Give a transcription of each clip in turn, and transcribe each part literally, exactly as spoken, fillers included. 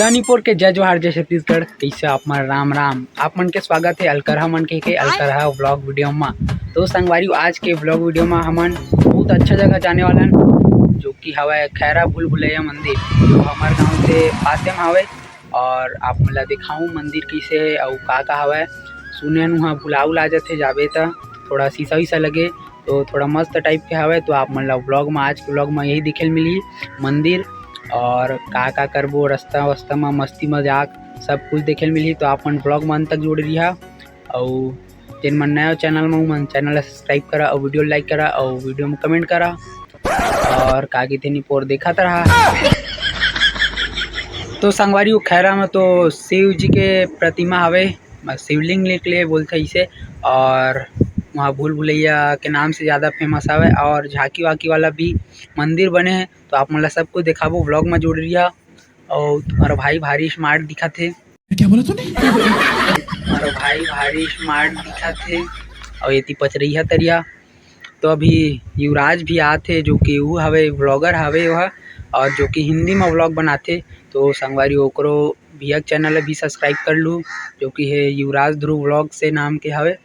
रानीपुर के जय जोहार, जय छत्तीसगढ़। कइसे आप मन? राम राम। आप मन के स्वागत हे अलकरहा मन के, के अलकरहा vlog video मा। तो संगवारी, आज के vlog video मा हमन बहुत अच्छा जगह जाने वाला हन, जो कि हवय खैरा भूल भुलैया मंदिर, जो हमर गांव से पासे में हवय। और आप मन ला दिखाऊं मंदिर कइसे हे अउ का का हवय। सुने हन उहाँ भुला उला जाथे, जाबे त थोड़ा शीशा वीशा लगे, तो थोड़ा मस्त type के हवय। तो आप मन ला vlog मा, आज के vlog मा यही दिखे ल मिलही मंदिर, और का का करबो, रास्ता वास्ता मा मस्ती मजाक सब कुछ देखे ल मिलही। तो आप मन vlog मा अंत तक जुड़े रहिहा। अउ जेन मन नया हो channel मा, उमन channel ला subscribe करा अउ video like करा अउ video मा comment करा। और का कहिथे, निपोर देखत रहा। तो संगवारी हो, खैरा में तो शिव जी के प्रतिमा हवे, शिवलिंग निकले बोलथे इसे। और वहाँ भूल भुलैया के नाम से ज़्यादा famous हवे और झांकी वाकी वाला भी मंदिर बने हे। तो आप मन ला सब कुछ देखाबो, vlog में जुड़ रहिहा। और तुम्हारा भाई भारी smart दिखत हे। क्या बोला तूने? तुम्हारा भाई भारी smart दिखत हे। और एती पचरैया तरिया। तो अभी युवराज भी आत हे, जो कि वो हवे, vlogger हवे वह, और जो कि हिंदी में vlog बनाथे। तो संगवारी, ओकरो भैया के channel भी subscribe कर लू, जो कि हे युवराज ध्रुव vlog से नाम के हवे,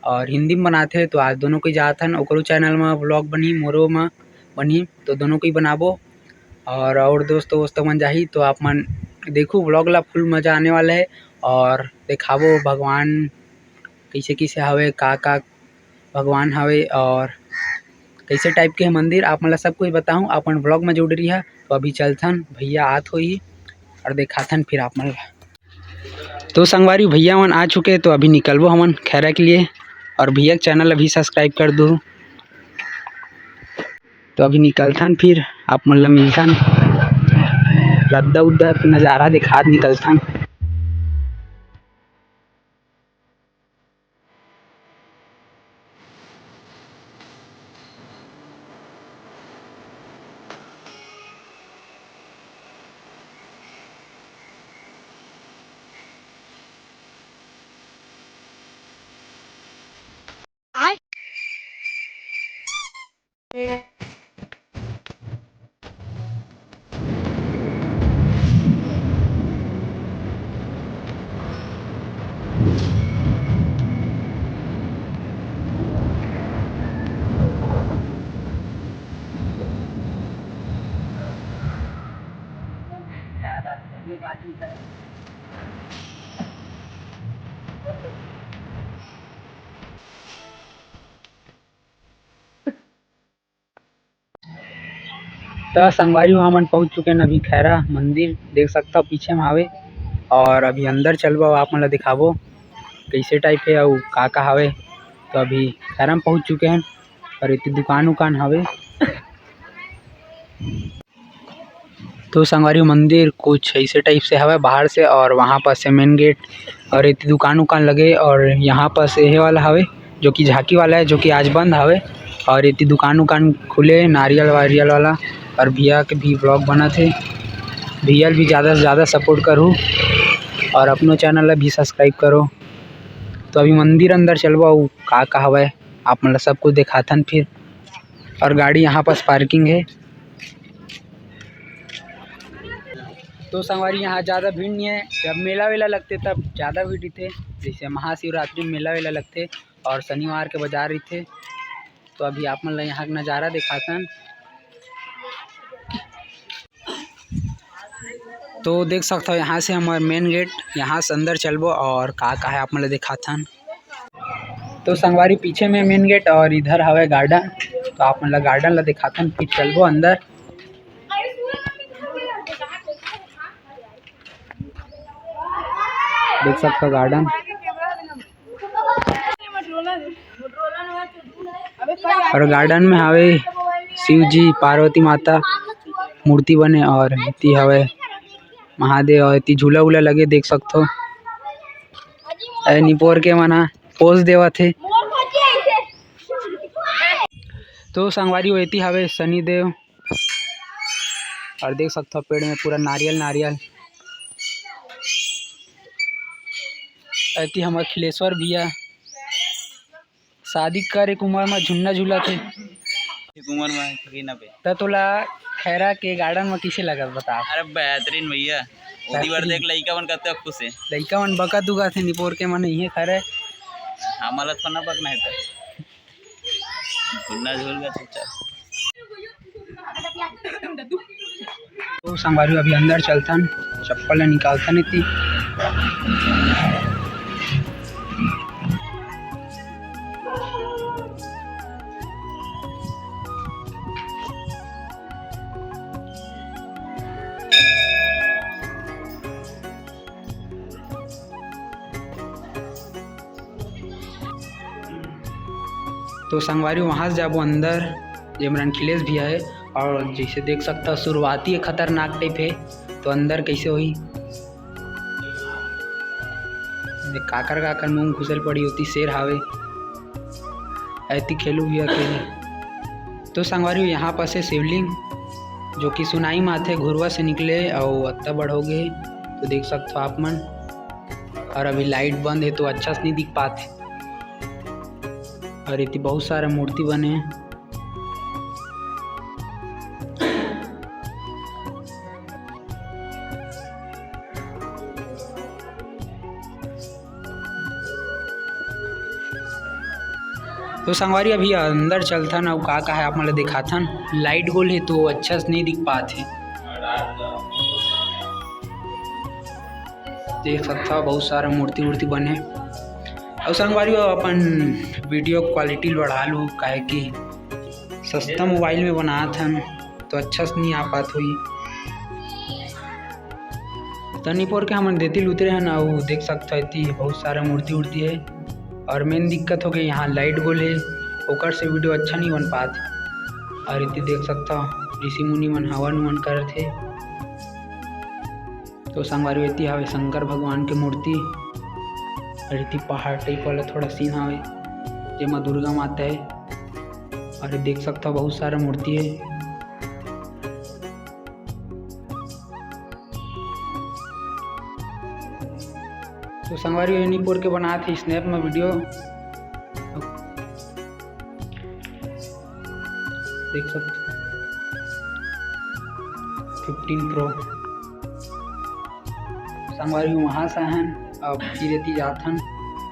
और हिंदी में बनाथे। तो आज दोनों कोई जात हन, ओकरो channel में vlog बनही, मोरो में बनही, तो दोनों कोई बनाबो। और, और दोस्त वोस्त मन जाही, तो आप मन देखू vlog ला, full मजा आने वाला है। और देखाबो भगवान कइसे कइसे हवे, का का भगवान हवे और कइसे type के हे मंदिर, आप मन ला सब कुछ बताहूँ। आप मन vlog में जुड़े रहिहा। तो अभी चलथन, भैया आत होही और देखाथन फिर आप मन ला। तो संगवारी, भैया मन आ चुके, तो अभी निकलबो हमन खैरा के लिए। और भैया के channel अभी subscribe कर दू। तो अभी निकलथन, फिर आप मन ला मिलथन, रद्दा उद्दा के नज़ारा देखात निकलथन। त संगवारी हो, हमन पहुंच चुके हैं अभी खैरा मंदिर, देख सकता हो पीछे में हावे। और अभी अंदर चलबो, आप मन ला दिखाबो कइसे type है अउ का का हावे। तो अभी खैरा में पहुंच चुके हैं और एती दुकान उकान हावे। तो संगवारी हो, मंदिर कुछ ऐसे type से हवे बाहर से, और वहाँ पास से main gate, और एती दुकान उकान लगे, और यहाँ पास ये वाला हवे जो कि झांकी वाला है, जो कि आज बंद हवे, और एती दुकान उकान खुले नारियल वारियल वाला। और भैया के भी vlog बनत हे, भैया भी ज़्यादा से ज़्यादा support करू और अपनो channel ला भी subscribe करो। तो अभी मंदिर अंदर चलबो, अउ का का हवय आप मन ला सब कुछ देखाथन फिर। और गाड़ी यहाँ पास parking है। तो संगवारी, यहाँ ज़्यादा भीड़ नहीं है, जब मेला वेला लगथे तब ज़्यादा भीड़ रहिथे, जैसे महाशिवरात्रि में मेला वेला लगथे और शनिवार के बाजार रहिथे। तो अभी आप मन ला यहाँ के नज़ारा देखाथन। तो देख सकथो, यहाँ से हमर main gate, यहाँ से अंदर चलबो और का का है आप मन ला देखाथन। तो संगवारी, पीछे में main gate और इधर हवे garden। तो आप मन ला garden ला देखाथन, फिर चलबो अंदर। देख सकथो garden, और garden में हवे शिव जी, पार्वती माता मूर्ति बने, और एती हवे महादेव, और एती झूला उला लगे, देख सकथो। ए निपोर के मन ह pose देवत हे। तो संगवारी हो, एती हवे शनिदेव, और देख सकथो पेड़ में पूरा नारियल नारियल। एती हमर खिलेश्वर भैया शादी करे के उमर में झुन्ना झूलत हे। एक उमर में थकी ना बे। त तोला खैरा के garden में किसे लगत बता? अरे बेहतरीन भैया, ओती बर देख, लइका मन कतका खुश हे। लइका मन बका दुगा थे निपोर के मन इहे खा रहे। हमला थोड़ा ना बकना हे त। झूलना झूल गा चुपचाप। तो संगवारी, अभी अंदर चलथन, चप्पल ला निकालथन इति। तो संगवारी, वहाँ से जाबो अंदर, जेमन अखिलेश भैया हे। और जैसे देख सकता, शुरुआती खतरनाक टाइप हे, तो अंदर कैसे होही? काकर काकर मुंह घुसल पड़ी होती, शेर हावे। ऐती खेलू भैया के। तो संगवारी, यहाँ पास हे शिवलिंग, जो कि सुनाई माथे घुरवा से निकले अउ अत्ता बड़ हो गए, तो देख सकथो आप मन। और अभी लाइट बंद हे, तो अच्छा से नहीं दिख पात हे। और इति बहुत सारा मूर्ति बने हे। तो संगवारी, अभी अंदर चलथन अउ का का हे आप मन ल दिखाथन। लाइट गोल हे तो अच्छा से नहीं दिख पात हे। देख सकथव बहुत सारा मूर्ति वूर्ति बने हे। अउ संगवारी हो, अपन वीडियो क्वालिटी बढ़ा लू, काहे कि सस्ता मोबाइल में बनात हन तो अच्छा से नहीं आ पात होही। तनिपोर के हमन देती ल उतरे हन, अउ देख सकथव एती बहुत सारा मूर्ति उर्ति हे, और मेन दिक्कत हो गई यहाँ लाइट गोल हे, ओकर से वीडियो अच्छा नहीं बन पात। और एती देख सकथव ऋषि मुनि मन हवन उवन करत हे। तो संगवारी, एती हवे शंकर भगवान के मूर्ति, और एती पहाड़ टाइप वाला थोड़ा सीन हवे, जेमा दुर्गा माता हे। और देख सकथव बहुत सारा मूर्ति हे। तो संगवारी, एनी पोर के बनात हे स्नैप में वीडियो। देख सकथव फिफ्टीन प्रो। संगवारी, वहाँ से हन, अब फिर एती जात हन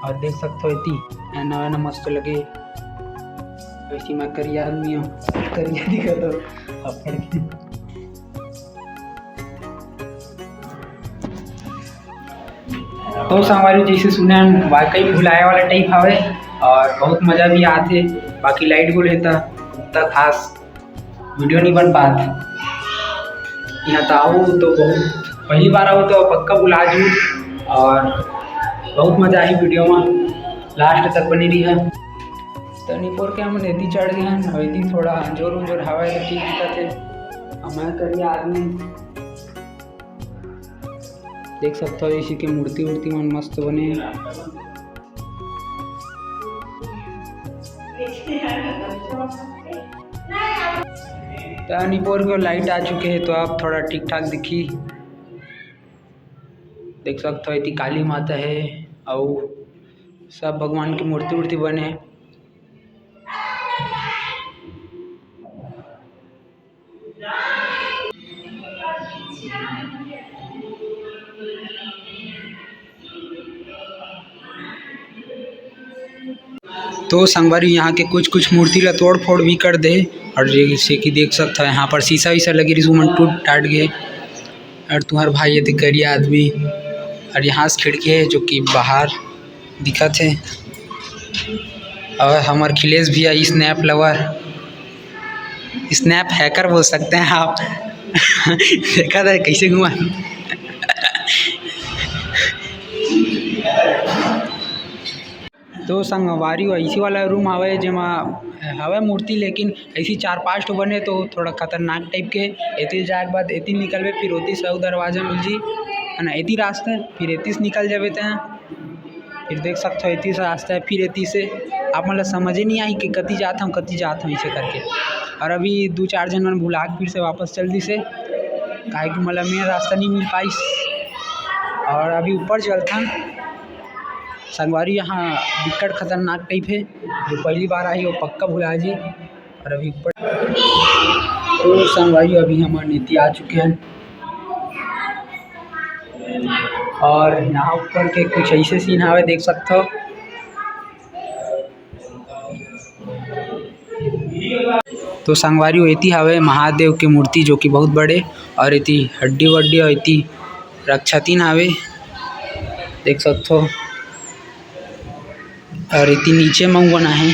और देख सकथव एती नवा नवा मस्त लगे। वैसी मैं करिया आदमी हूँ, करिया दिखत हूँ। तो संगवारी, जैसे सुने हन, वाकई भुलाए वाला टाइप हवे और बहुत मजा भी आथे। बाकी लाइट गोल हे त उतना खास वीडियो नहीं बन पात। यहाँ तो आऊ तो बहुत पहली बार आऊ तो पक्का भुला जू और बहुत मजा आही वीडियो में, लास्ट तक बनी रही है। तो निपोर के हमन एती चढ़ गए हैं, अउ एती थोड़ा अंजोर उंजोर हवा है तो ठीक दिखत है। अब मैं करिया आदमी देख सकथव, इसी के मूर्ति उर्ति मन मस्त बने हे। त निपोर के लाइट आ चुके हे, तो अब थोड़ा ठीक ठाक दिखी। देख सकथव, एती काली माता हे, अउ सब भगवान के मूर्ति उर्ति बने हे। तो संगवारी, यहाँ के कुछ कुछ मूर्ति ला तोड़ फोड़ भी कर दे, और जैसे कि देख सकथव, यहाँ पर शीशा वीशा लगे रहिस, ओमन टूट टाट गए। और तुम्हार भाई एदे करिया आदमी, और यहाँ से खिड़की है जो कि बाहर दिखत हे। और हमर अखिलेश भैया स्नैप लवर, स्नैप हैकर बोल सकते हैं आप। देखा था कैसे घुमा। तो संगवारी, ऐसी वाला रूम हवे, जेमा हवे मूर्ति, लेकिन ऐसी चार पांच ठो बने, तो थोड़ा खतरनाक टाइप के। एती जाए के बाद एती निकलबे, फिर ओती से अउ दरवाजा मिल जी, है ना, एती रास्ता, फिर एती से निकल जाबे तैं। फिर देख सकथव, एती से रास्ता है, फिर एती से आप मन ला समझे नहीं आई कि कति जात हूँ, कति जात हूँ, ऐसे करके। और अभी दो चार झन मन भुला के फिर से वापस चल दिसे, काहे कि मोला मेन रास्ता नहीं मिल पाइस। और अभी ऊपर चलथन संगवारी, यहाँ बिकट खतरनाक टाइप है, जो पहली बार आई वो पक्का भुला जी। और अभी ऊपर तो संगवारी, अभी हमन एती आ चुके हैं। और यहाँ ऊपर के कुछ ऐसे सीन हवे, देख सकथो। तो संगवारी हो, एती हवे महादेव के मूर्ति, जो कि बहुत बड़े, और एती हड्डी वड्डी, और एती रक्षातीन हवे, देख सकथो। और एती नीचे म बना है।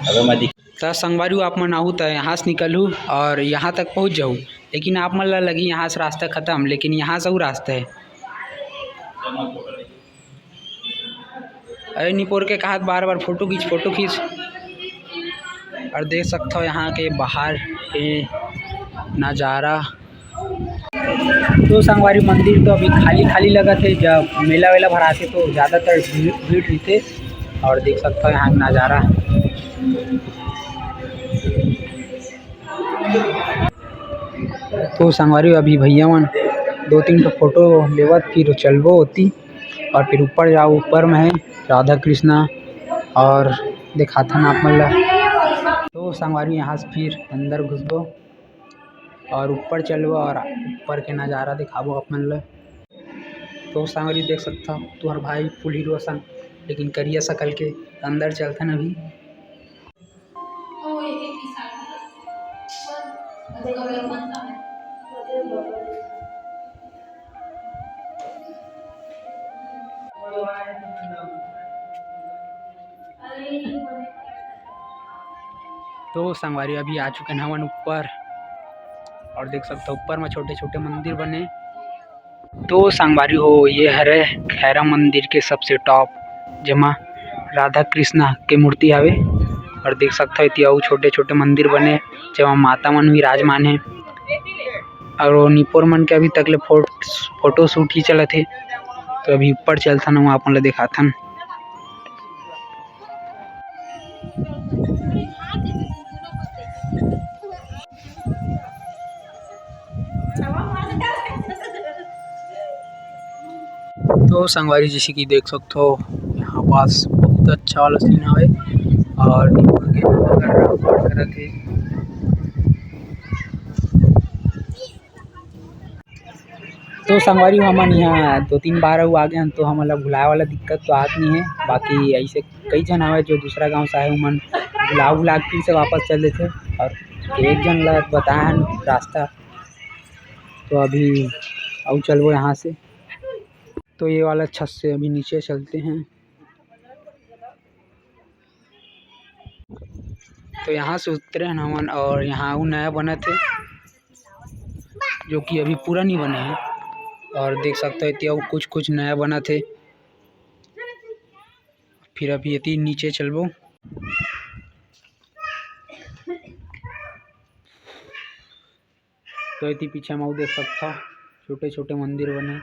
अबे मत दिख। त संगवारी हो, आप मन आहू त यहाँ से निकलहू और यहाँ तक पहुँच जाहू, लेकिन आप मन ला लगी यहाँ से रास्ता खत्म, लेकिन यहाँ से अउ रास्ता है। अरे निपोर के कहत बार बार फोटो खींच, फोटो खींच। और देख सकथो यहाँ के बाहर के नज़ारा। तो संगवारी, मंदिर तो अभी खाली खाली लगत है, जब मेला वेला भराथे तो ज़्यादातर भीड़, भीड़ रहिथे। और देख सकथो यहाँ के नज़ारा। तो संगवारी, अभी भैया मन दो तीन ठो फोटो लेवत, फिर चलबो ओती और फिर ऊपर जाओ, ऊपर में है राधा कृष्णा और दिखाथन आप मन ला। तो संगवारी, यहाँ से फिर अंदर घुसबो और ऊपर चलबो और ऊपर के नज़ारा दिखाबो आप मन ला। तो संगवारी, देख सकथो तुहर भाई full hero असन, लेकिन करिया शकल के। अंदर चलथन अभी। तो संगवारी, अभी आ चुके हन हमन ऊपर और देख सकथो ऊपर में छोटे छोटे मंदिर बने। तो संगवारी हो, ये हरे खैरा मंदिर के सबसे top, जेमा राधा कृष्णा के मूर्ति हावे। और देख सकथो एती अउ छोटे छोटे मंदिर बने, जेमा माता मन विराजमान हे। और वो निपोर मन के अभी तक ले फोट-, फोटो शूट ही चलत हे। तो अभी ऊपर चलथन, वहाँ अपन ला दिखाथन। तो संगवारी, जैसे कि देख सकथो, यहाँ पास बहुत अच्छा वाला सीन हवे और निपोर के नजारा पार करत हे। तो संगवारी हो, हमन यहाँ दो तीन बार अउ आ गए हन, तो हमन ला भुलाए वाला दिक्कत तो आत नहीं है। बाकी ऐसे कई झन हवे जो दूसरा गांव से आए, उमन भुला भुला के फिर से वापस चल देथे। और एक झन ला बताए हन रास्ता, तो अभी अउ चलबो यहाँ से। तो ये वाला छत से अभी नीचे चलते हैं। तो यहाँ से उतरे हन हमन और यहाँ अउ नया बनत हे, जो कि अभी पूरा नहीं बने हे। और देख सकते हो, एती अउ कुछ कुछ नया बनत हे। फिर अभी एती नीचे चलबो। तो एती पीछे म अउ देख सकथो, छोटे-छोटे मंदिर बने।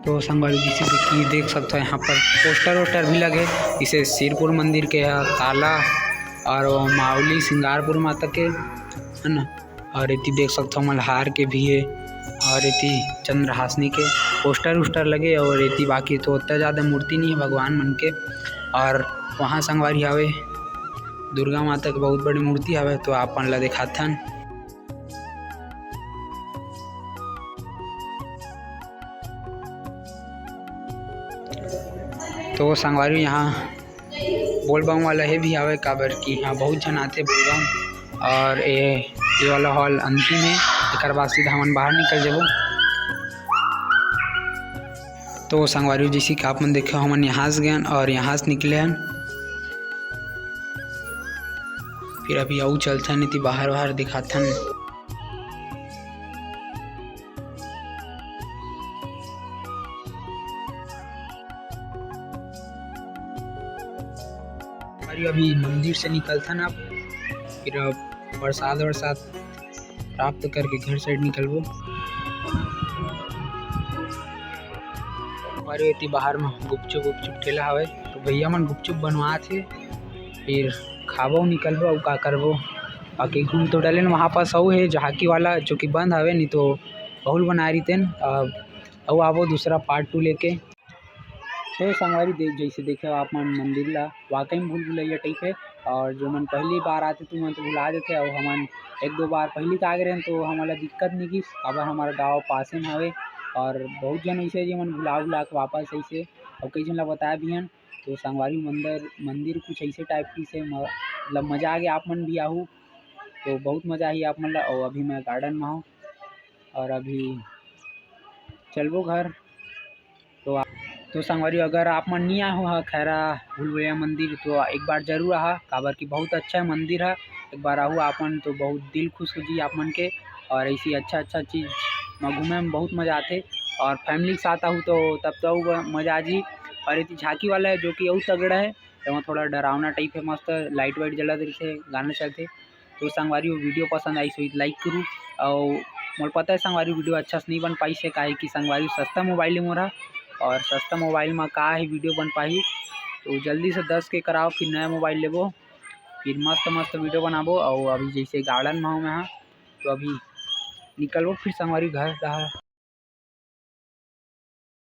तो संगवारी जी, जैसे कि देख सकथो, यहाँ पर पोस्टर वोस्टर भी लगे, जैसे सिरपुर मंदिर के ह, ताला, और वो मावली सिंगारपुर माता के, है ना। और एती देख सकथो, मल्हार के भी हे, और एती चंद्रहासिनी के पोस्टर वोस्टर लगे, और एती बाकी तो ओतना ज़्यादा मूर्ति नहीं है भगवान मन के। और वहाँ संगवारी हवे दुर्गा माता के बहुत बड़ी मूर्ति हवे, तो आप मन ला दिखाथन। तो संगवारी, यहाँ बोलबम वाला हे भी आवे, काबर कि यहाँ बहुत झन आथे बोलबम। और ए, ये वाला हॉल अंतिम है, एकर बाद सीधा हमन बाहर निकल जाबो। तो संगवारी, जैसे कि आप मन देखे, हमन यहाँ से गए और यहाँ से निकले हन। फिर अभी अउ चलथन, एती बाहर बाहर दिखाथन। अरे, अभी मंदिर से निकलथन अब, फिर अब प्रसाद वरसाद प्राप्त करके घर साइड निकलबो। अरे, एती बाहर में गुपचुप गुपचुप ठेला हवे, तो भैया मन गुपचुप बनवात हे, फिर खाबो, निकलबो, अउ का करबो। बाकी घूम तो डलेन, वहाँ पास अउ हे झांकी वाला, जो कि बंद हवे, नहीं तो बहुल बनाए रहितेन। अब अउ आबो दूसरा part two लेके। तो संगवारी देख, जैसे देखे आप मन मंदिर ला, वाकई में भूल भुलैया type है। और जो मन पहली बार आते, तो मन तो भुला देते, और हमन एक दो बार पहली का आगे रहन, तो हमन ला दिक्कत नहीं किस, काबर हमारा गाँव पासे में हवे। और बहुत जन ऐसे जे मन भुला भुला के वापस ऐसे, और कई जन ला बताया भी हन। तो संगवारी मंदिर, मंदिर कुछ ऐसे type की से म-, मतलब मजा आ गया, आप मन भी आहू तो बहुत मजा आही आप मन ला। और अभी मैं garden में हूँ और अभी चलबो घर। तो आ-, तो संगवारी, अगर आप मन नहीं आए हो हा खैरा भूल भुलैया मंदिर, तो एक बार जरूर आहा, काबर कि बहुत अच्छा मंदिर है। एक बार आहू आप मन तो बहुत दिल खुश हो जी आप मन के। और ऐसी अच्छा अच्छा चीज़ में घूमे में बहुत मजा आथे। और family के साथ आहू तो तब तो अउ मजा आ जी। और ये झांकी वाला है, जो कि अउ तगड़ा है, तो वहाँ थोड़ा डरावना type है, मस्त light वाइट जलत रहिथे, गाना चलथे। तो संगवारी, वो video पसंद आइस होही तो like करू। और मोला पता है संगवारी, video अच्छा से नहीं बन पाइस हे, काहे कि संगवारी सस्ता mobile है मोरा, और सस्ता mobile में का है video बन पाही। तो जल्दी से दस के कराओ, फिर नया mobile लेबो, फिर मस्त मस्त video बनाबो। और अभी जैसे garden में हूँ मैं, तो अभी निकलबो फिर संगवारी घर डहर।